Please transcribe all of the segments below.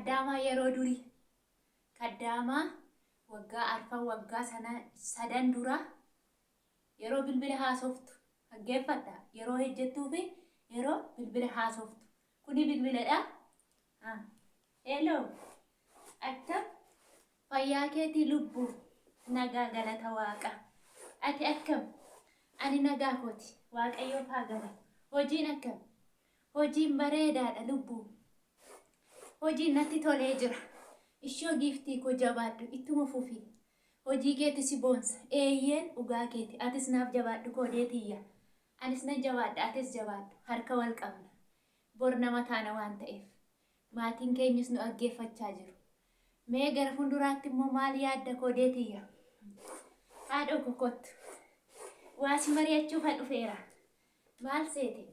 Kaddaamaa yeroo durii. Kaddaamaa waggaa arfan waggaa sana sadan dura yeroo bilbila haasoftu dhaggeeffadha. Yeroo hojjettuu fi yeroo bilbila haasoftu. Kuni bilbiladha. Hello. Akkam fayyaa keetii lubbuu? Nagaa galata waaqa. Ati akkam? Ani nagaa kooti. Waaqayyoof haa galatu. Hojiin akkam? Hojiin bareedaadha lubbuu. Hojiin natti tolee jira. Ishoo giiftii koo jabaadhu ittuma fufi. Hojii keeti si boonsa. Eeyyeen dhugaa keeti. Atis naaf jabaadhu koodee tiyya. Anis nan jabaadha atis jabaadhu. Harka wal qabna. Bor nama taana waan ta'eef. Maatiin keenyis nu dhaggeeffachaa jiru. Mee gara fuulduraatti immoo maal yaadda koodee tiyya? Haadhoo koo kottu. Waa si mari'achuufan dhufeera. Maal seete?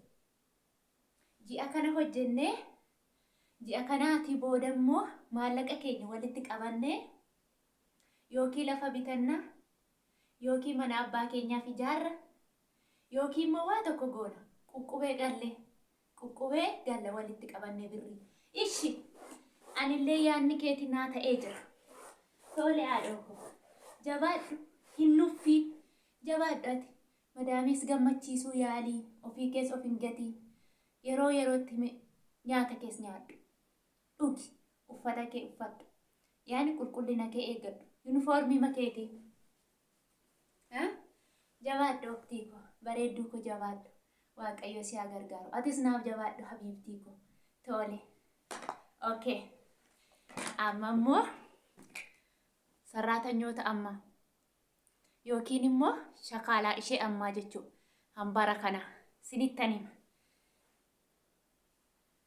Ji'a kana hojjennee ji'a kanaatii booda immoo maallaqa keenya walitti qabannee yookiin lafa bitanna yookiin mana abbaa keenyaaf ijaarra yookiin immoo waa tokko goona quqqubee gallee quqqubee galla walitti qabannee birrii. Ishi anillee yaadni keeti naa ta'ee jira. Tole haadhoo koo jabaadhu hin nuffiin jabaadhu ati Madaamiis gammachiisuu yaali, ofii kees of hin gatiin. Yeroo yerootti nyaata kees nyaadhu. Dhugi, uffata kee uffadhu. Yaani qulqullina kee eeggadhu. Yunifoormiima keetii. Jabaadhu oktii koo, bareedduu koo jabaadhu. Waaqayyo si haa gargaaru. Atis naaf jabaadhu habiibtii koo. Tole. Okay. Amma immoo sarraatanyoota ammaa. yookiin immoo shakaalaa ishee ammaa jechuudha. Hambara kana sinittan hima.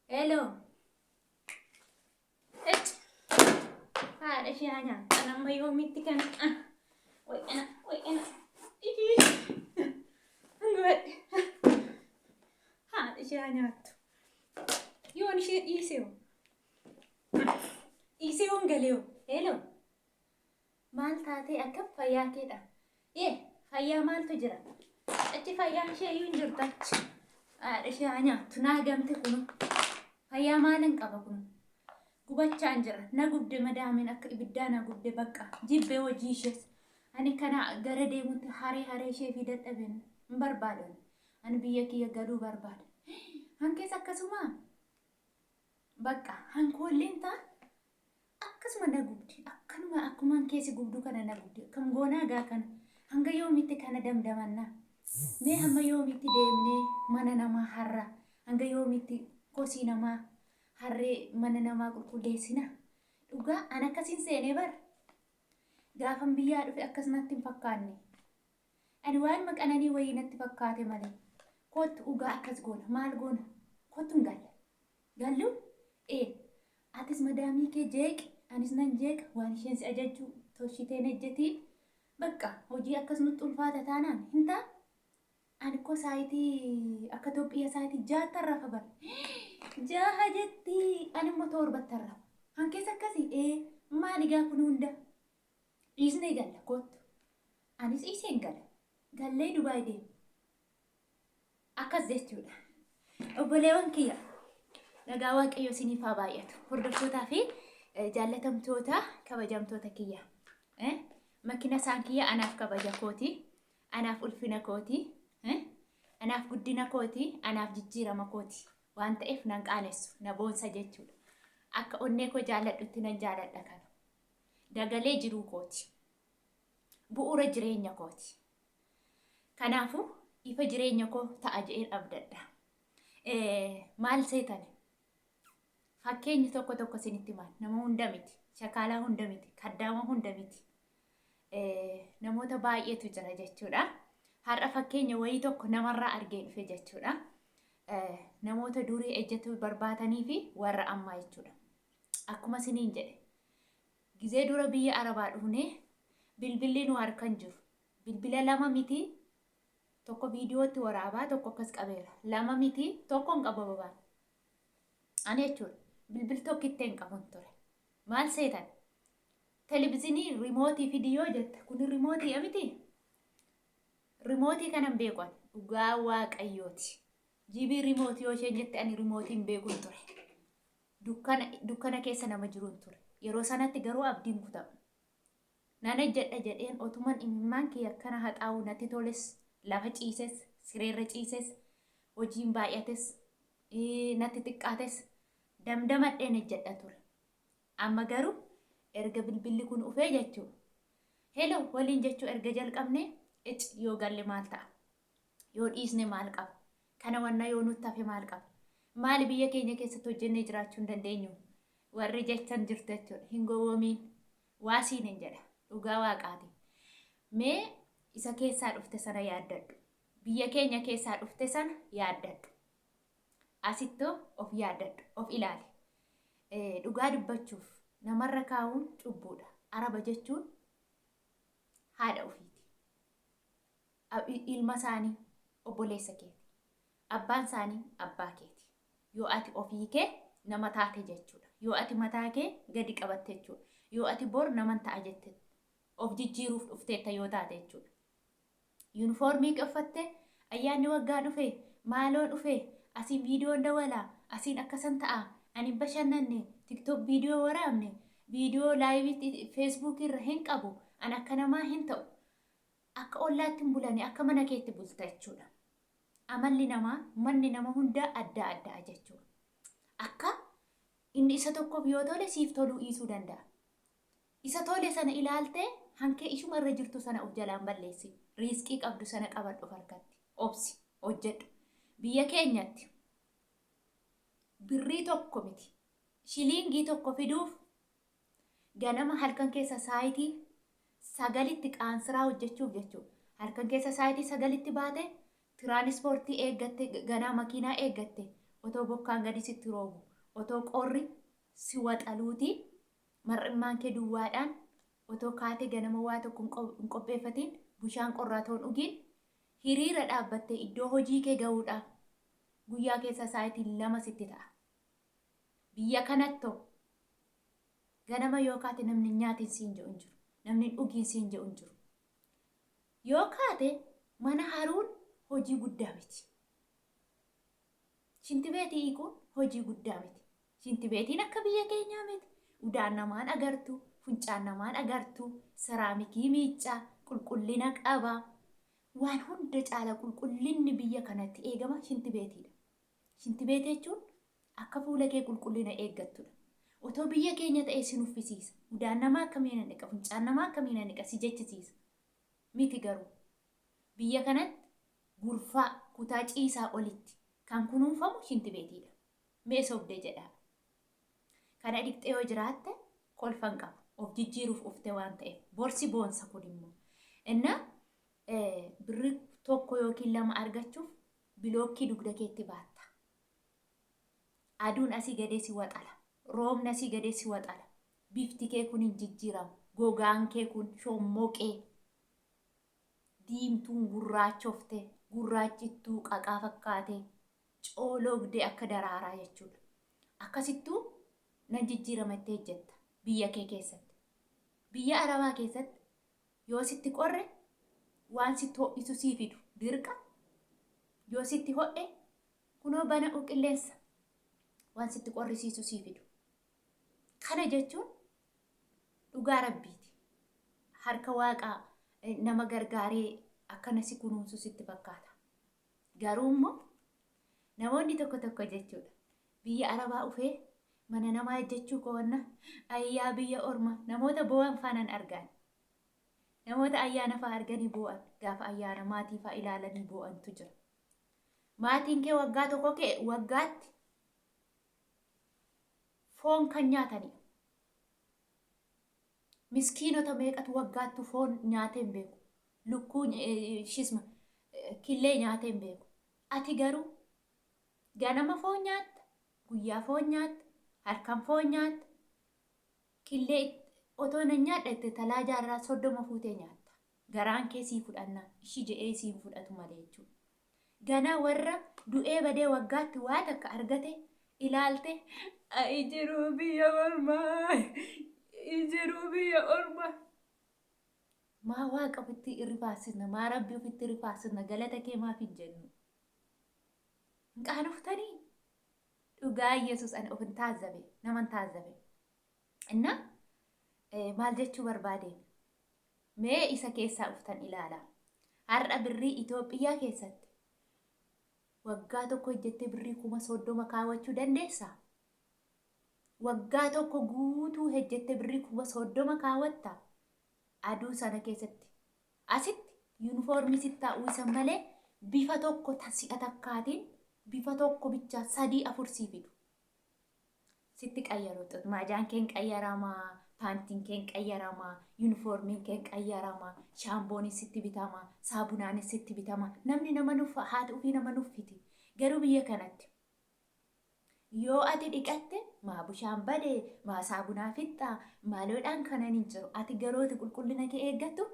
Hello. Ecc. Haadha ishee haa nyaattan amma yoomitti kana. Way'ana way'ana. Gubadhe. Haadha ishee haa nyaattu. Yoon ishee dhiisee hoo? Dhiisee hoon galee hoo? Hello. Maal taatee akkam fayyaa keedha? Ee fayyaa maaltu jira? Achi fayyaan ishee iyyuu hin jirtu achi. Haadha ishee haa nyaattu naa gamte kunu. Fayyaa maalan qaba kunu? Gubachaan jira. Na gubde madaamiin akka ibiddaa na gubde bakka jibbee hojii ishees. Ani kana gara deemutti haree haree ishee fi dadhabeen hin barbaadu. Ani biyya kiyya galuu barbaada. Hankees akkasuma bakka hankoolleen ta'a Akkasuma na gubdi. Akkanuma akkumaan keessi gubduu kana na gubdi. Akkam goonaa gaa kana. Hanga yoomitti kana damdamanna? Mee hamma yoomitti deemnee mana namaa harra? Hanga yoomitti kosii namaa harree mana namaa qulqulleessina? Dhugaa an akkasiin seenee bar. Gaafan biyyaa dhufe akkas natti hin fakkaanne. Ani waanuma qananii wayii natti fakkaate malee. Kottu dhugaa akkas goona. Maal goona? Kottu hin galla. Gallu? Ee. Atis madaamii kee jeeqi, anis nan jeeqa, waan isheen si ajajju tolchitee hin ejjetiin. Bakka hojii akkas nutti ulfaata taanaan hin ta'a. Ani koo saayitii akka Itoophiyaa saayitii jaattan rafa bar. Jaha jetti ani immoo torbattan rafa. Hankees akkasii ee maali gaa kun hunda. Dhiisnee galla kottu. Anis dhiiseen gala. Gallee Dubaay deema. Akkas jechuudha. Obboleewwan kiyya nagaa Waaqayyo isiniif haa baay'atu. Hordoftootaa fi jaallatamtoota kabajamtoota kiyya. Makina isaan kiyya anaaf kabaja kooti. Anaaf ulfina kooti. Anaaf guddina kooti. Anaaf jijjiirama kooti. Waan ta'eef nan qaanessu. Na boonsa jechuudha. Akka onnee koo jaalladhutti nan jaaladha kana. Dagalee jiruu kooti. Bu'uura jireenya kooti. Kanaafuu ifa jireenya koo ta'a jedheen abdadha. Maal seetani? Fakkeenyi tokko tokko isinitti himaan nama hunda miti, shakaalaa hunda miti, kaddaama hunda miti. Namoota baay'eetu jira jechuudha. Har'a fakkeenya wayii tokko namarraa argee dhufe jechuudha. Namoota durii ejjetuu barbaadanii fi warra ammaa jechuudha. Akkuma isiniin jedhe gizee dura biyya Arabaa dhufnee bilbilli nu harka hin jiru. Bilbila lama miti tokko viidiyootti waraabaa tokko akkas qabeera. Lama miti tokko hin qabu babaan. Ani jechuudha bilbil tokkittee hin qabun ture. Maal seetan? Televizyiinii rimootii fidi yoo jette kun rimootii miti. Rimootii kanan beeku ani dhugaa waaqayyooti. Jibii rimootii yoo isheen jette ani rimootii hin beekun ture. Dukkana dukkana keessa nama jiruun ture. Yeroo sanatti garuu abdiin kutamu. Nan ejjedha jedheen otuman imimmaan kiyya akkana haxaa'u natti toles, lafa ciises, sireerra ciises, hojiin baay'ates, natti xiqqaates damdamadheen ejjedha ture. Amma garuu erga bilbilli kun ufee jechuu hello waliin jechuu erga jalqabne icc yoo galle maal ta'a? Yoo dhiisne maal qaba? Kana wanna yoo nutti hafe maal qaba? Maali biyya keenya keessatti hojjennee jiraachuu hin dandeenyu? Warri jechan jirtu jechuudha. Hin gowwoomiin. Waa siin hin jedha. Dhugaa waaqaati. Mee isa keessaa dhufte sana yaaddadhu. Biyya keenya keessaa dhufte sana yaaddadhu. Asittoo of yaaddadhu. Of ilaali. Dhugaa dubbachuuf namarra kaa'uun cubbuudha. Araba jechuun haadha ofiiti. Ilma isaanii obboleessa keeti. Abbaan isaanii abbaa keeti. Yoo ati ofii kee nama taate jechuudha. Yoo ati mataa kee gadi qabatte jechuudha. Yoo ati bor naman ta'a jette of jijjiiruuf dhufteetta yoo taate jechuudha. Yuunifoormii kee uffatte ayyaanni waggaa dhufe maaloo dhufe asiin viidiyoon dawala asiin akkasan ta'a ani hin bashannanne tiktok viidiyoo waraabne viidiyoo laayivii feesbuukii irra hin qabu ani akka namaa hin ta'u Akka ollaatti hin bulani akka mana keetti bulta jechuudha. Amalli namaa manni nama hundaa addaa addaa jechuudha. Akka inni isa tokkoof yoo tole siif toluu dhiisuu danda'a. Isa tole sana ilaaltee hankee ishuma irra jirtu sana of jalaan balleessi. Riiskii qabdu sana qabadhu of harkatti. Obsi. Hojjedhu. Biyya keenyatti birrii tokko miti. Shiliingii tokko fiduuf Ganama halkan keessa saayitii sagalitti qaansiraa hojjechuuf jechuudha. Halkan keessa saayitii sagalitti baate tiraanispoortii eeggatte ganaa makiinaa eeggatte otoo bokkaan gadi sitti roobu otoo qorri si waxaluuti mar'immaan kee duwwaadhaan otoo kaatee ganama waa tokko hin qopheeffatiin bishaan qorraa toon dhugiin hiriira dhaabbattee iddoo hojii kee ga'uudhaaf guyyaa keessa saayitii 2 sitti ta'a. Biyya kanattoo ganama yoo kaate namni hin nyaatiin siin jedhu hin jiru. Namni hin dhugiin siin jedhu hin jiru. Yoo kaate mana haruun hojii guddaa miti. Shintibeetii hiikuun hojii guddaa miti. Shintibeetiin akka biyya keenyaa miti. Udaan namaan agartu, funcaan namaan agartu, seraamikii miiccaa, qulqullina qaba. Waan hunda caala qulqullinni biyya kanatti eegama shintibeetiidha. Shintibeetii jechuun akka fuula kee qulqullina eeggattudha. Otoo biyya keenya ta'ee si nuffisiisa. Udaan namaa akkamiin na dhiqa, funcaan namaa akkamiin na dhiqa si jechisiisa. Miti garuu. Biyya kanatti gurfaa kutaa ciisaa olitti kan kunuunfamu shintibeetiidha. Mee sobde jedhaa. Kana dhiqxee yoo jiraatte kolfa hin qabu. Of jijjiiruuf ufte waan ta'eef. Borsi boonsa kun immoo. Innaa birrii tokko yookiin lama argachuuf bilookkii dugda keetti baatta. Aduun asii gadee si waxala. Roobni asii gadee si waxala. Bifti kee kun hin jijjiiramu. Gogaan kee kun shommoqee. Diimtuun gurraachofte, gurraachittuu qaqaa fakkaatee, cooloogdee akka daraaraa jechuudha. Akkasittuu nan jijjiirama itti hojjetta biyya kee keessatti. Biyya Arabaa keessatti yoo sitti qorre waan sitti ho'isu sii fidu dirqa. Yoo sitti ho'e kunoo bana'u qilleensa waan sitti qorrisiisu sii fidu. Kana jechuun dhugaa rabbiiti. Harka waaqaa nama gargaaree akkana si kunuunsu sitti fakkaata. Garuu immoo namoonni tokko tokko jechuudha. Biyya Arabaa ufee mana namaa ejjechuu kowanna ayyaa biyya orma namoota boo'an faanan argaan. Namoota ayyaana fa'aa arganii boo'an gaafa ayyaana maatii fa'aa ilaalanii boo'antu jira. Maatiin kee waggaa tokko kee waggaatti foon kan nyaatanidha. Miskiinota meeqatu waggaattu foon nyaatee hin beeku. Lukkuu shisma killee nyaatee hin beeku. Ati garuu ganama foon nyaatta, guyyaa foon nyaatta, halkan foon nyaatta, killee otoo nan nyaadha jette talaa jaarraa 30 fuutee nyaatta. Garaan kee sii fudhannaa ishii jedhee sii hin fudhatu malee jechuudha. Ganaa warra du'ee badee waggaatti waa takka argate ilaalte ayi jiruu biyya ormaa jiruu biyya ormaa. Maa waaqa ofitti rifaasisna maa rabbi ofitti rifaasisna galata kee maaf hin jennu. Hin qaanoftanii? Dhugaa Yesuus ani of hin taazzabe, naman taazzabe. Inna maal jechuu barbaadeen? Mee isa keessaa uftan ilaala. Har'a birrii Itoophiyaa keessatti waggaa tokko hojjettee birrii 30,000 kaawwachuu dandeessaa? Waggaa tokko guutuu hojjettee birrii 30,000 kaawwatta? Aduu sana keessatti. Asitti yuunifoormii sitti taa'uu isa malee bifa tokko si'a takkaatiin bifa tokko bichaa sadii afur sii fidu. Sitti qayyaru. Maajaan keen qayyaramaa, paantiin keen qayyaramaa, yuunifoormiin keen qayyaramaa, shaamboonis sitti bitama, saabunaanis sitti bitama. Namni nama nuffa, haati ofii nama nuffiti. Garuu biyya kanatti yoo ati dhiqatte maa bishaan bade, maa saabunaa fixxa, maaloodhaan kanan hin jiru. Ati garooti qulqullina kee eeggattu,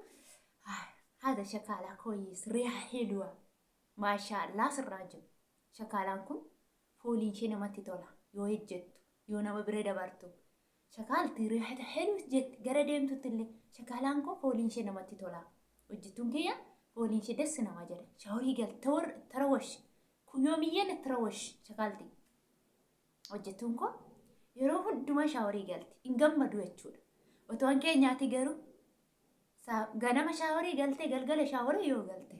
haadha shakaalaa kooyis riyaa heluwa. Maashaallah sirraa jiru. Shakaalaan kun fooliin ishee namatti tola yoo hojjettu, yoo nama bira dabartu. Shakaalti riyaa helu jetti gara deemtutti illee shakaalaan kun fooliin ishee namatti tola. Hojjettuun kiyya fooliin ishee dassi nama jedha. Shaaworii gal tarawash yoomiyyeen tarawash shakaalti. Hojjettuun koo yeroo hundumaa shaaworii galti. Hin gammadu jechuudha. Otoon keenyaati garuu ganama shaaworii galtee galgala shaaworii yoo galte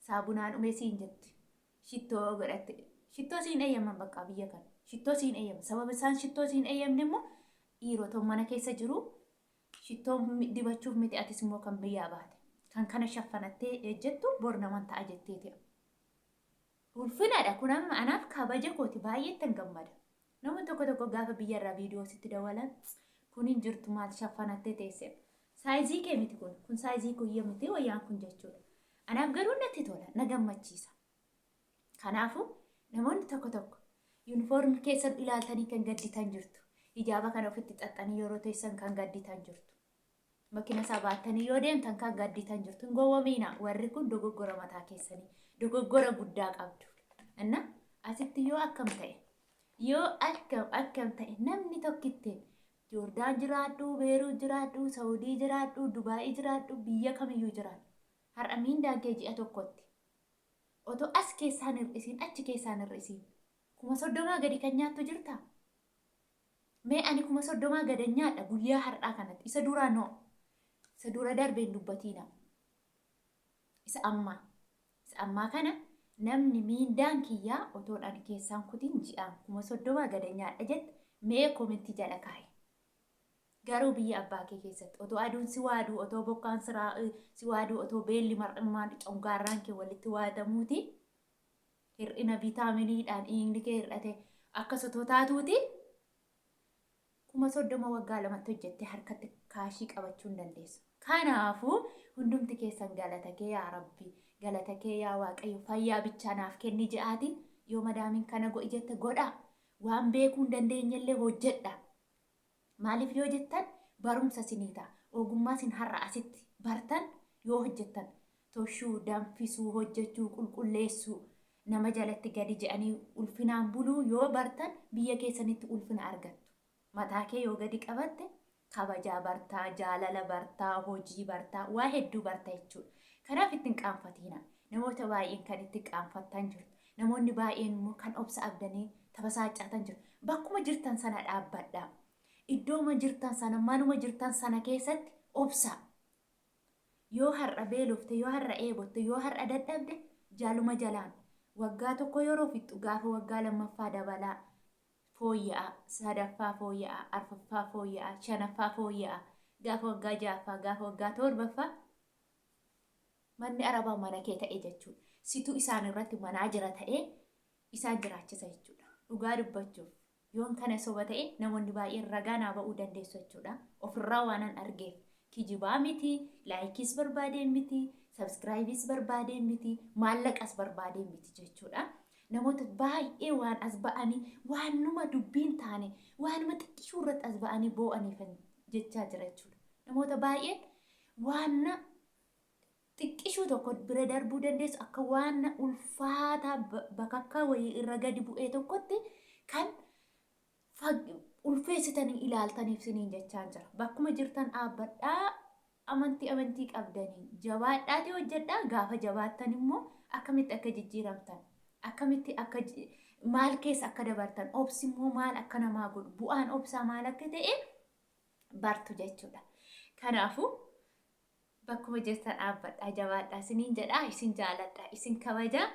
saabunaan dhumee siin jetti. Shittoo godhatte. Shittoo siin eeyyaman bakka biyya kana. Shittoo siin eeyyaman. Sababa isaan shittoo siin eeyyamne immoo dhiirotoon mana keessa jiru shittoo dibachuuf miti, atis immoo kan biyyaa baate. Kan kana shaffanattee ejjettu bor naman ta'a jetteeti. Ulfinadha kun amma anaaf kabaja kooti, baay'eetti hin gammada. Namni tokko tokko gaafa biyyarraa viidiyoo sitti dawalan kun hin jirtu, maal shaffanattee teesse. Saayizii kee miti kun, kun saayizii kuyya miti wayyaan kun jechuudha. Anaaf garuu natti tola, na gammachiisa. Kanaafuu namoonni tokko tokko yuunifoormii keessan ilaaltanii kan gadditan jirtu. Hijaaba kana ofitti xaxxanii yeroo teessan kan gadditan jirtu. Makina isaa baattanii yoo deemtan kan gadditan jirtu. Hin gowwomiina, warri kun dogoggora mataa keessanii dogoggora guddaa qabdu. Inna asitti yoo akkam ta'e, yoo akkam akkam ta'e, namni tokkittiin Joordaan jiraadhu, Beeruut jiraadhu, Saudii jiraadhu, Dubaayii jiraadhu, biyya kamiyyuu jiraadhu. Har'a miindaan kee ji'a tokkotti otoo as keessaan hir'isiin achi keessaan hir'isiin 30,000 gadi kan nyaattu jirtaa? Mee ani 30,000 gadan nyaadha guyyaa har'aa kanatti. Isa duraa noo. Isa dura darbeen dubbatiina. Isa ammaa. Isa ammaa kana namni miindaan kiyyaa otoon ani keessaan kutiin ji'aan 30,000 gadan nyaadha jette mee komentii jala kaa'i. Garuu biyya abbaa kee keessatti otoo aduun si waaduu, otoo bokkaan si waaduu, otoo beelli mar'immaan congaarraan kee walitti waadamuuti, hir'ina viitaaminiidhaan dhiigni kee hir'ate akkas otoo taatuuti 30,000 waggaa lamatti hojjettee harkatti kaashii qabachuu hin dandeessu. Kanaafuu hundumti keessan galata kee yaa Rabbi, galata kee yaa Waaqayyo, fayyaa bichaa naaf kenni je'aati yoo madaamiin kana godhi jette godhaa. Waan beekuu hin dandeenyellee hojjedha. Maaliif yoo jettan barumsa isinii ta'a. Ogummaa isin har'a asitti bartan yoo hojjettan toshuu, danfisuu, hojjechuu, qulqulleessuu, nama jalatti gadi je'anii ulfinaan buluu yoo bartan biyya keessanitti ulfina argattu. Mataa kee yoo gadi qabatte kabajaa bartaa, jaalala bartaa, hojii bartaa, waa hedduu barta jechuudha. Kanaaf ittiin qaanfatiina. Namoota baay'een kan itti qaanfattan jirtu. Namoonni baay'een immoo kan obsa abdanii tabasaaccaatan jiru. Bakkuma jirtan sana dhaabbadhaa. Iddooma jirtan sana, manuma jirtan sana keessatti obsaa. Yoo har'a beelofte, yoo har'a eebotte, yoo har'a dadhabde jaluma jalaan waggaa tokko yeroo fixxu gaafa waggaa lammaffaa dabalaa fooyya'a, sadaffaa fooyya'a, arfaffaa fooyya'a, shanaffaa fooyya'a, gaafa waggaa ja'affaa, gaafa waggaa torbaffaa manni arabaa mana kee ta'e jechuudha. Situ isaan irratti manaa jira ta'ee isaan jiraachisa jechuudha. Dhugaa dubbachuuf yoon kana soba ta'e namoonni baay'een ragaa naa ba'uu dandeessu jechuudha. Ofirraa waanan argeef kijibaa miti, laayikiis barbaadeen miti, sabskraayibiis barbaadeen miti, maallaqas barbaadeen miti jechuudha. Namoota baay'ee waan as ba'anii waanuma dubbiin taane waanuma xiqqishuu irratti as ba'anii boo'aniif jechaa jira jechuudha. Namoota baay'een waan xiqqishuu tokko bira darbuu dandeessu akka waan ulfaataa bakakkaa wayii irra gadi bu'ee tokkotti kan ulfeessitanii ilaaltaniif siniin jechaa jira. Bakkuma jirtan dhaabbadhaa, amantii qabdanii jabaadhaatii hojjedhaa. Gaafa jabaattan immoo akkamitti akka jijjiiramtan, akkamitti akka Maal keessa akka dabartan, obsi immoo maal akka namaa godhu, bu'aan obsaa maal akka ta'e bartu jechuudha. Kanaafuu bakkuma jirtan dhaabbadhaa, jabaadhaa isiniin jedhaa, isin jaaladha, isin kabajaa.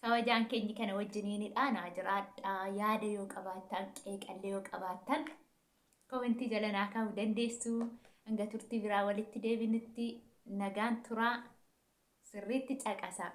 Kabajaan keenyi kana wajjiniinidha. Naa jiraadhaa. Yaada yoo qabaattan, qeeqallee yoo qabaattan komentii jala naa kaa'uu dandeessu. Hanga turtii biraa walitti deebinutti nagaan turaa. Sirriitti caqasaa.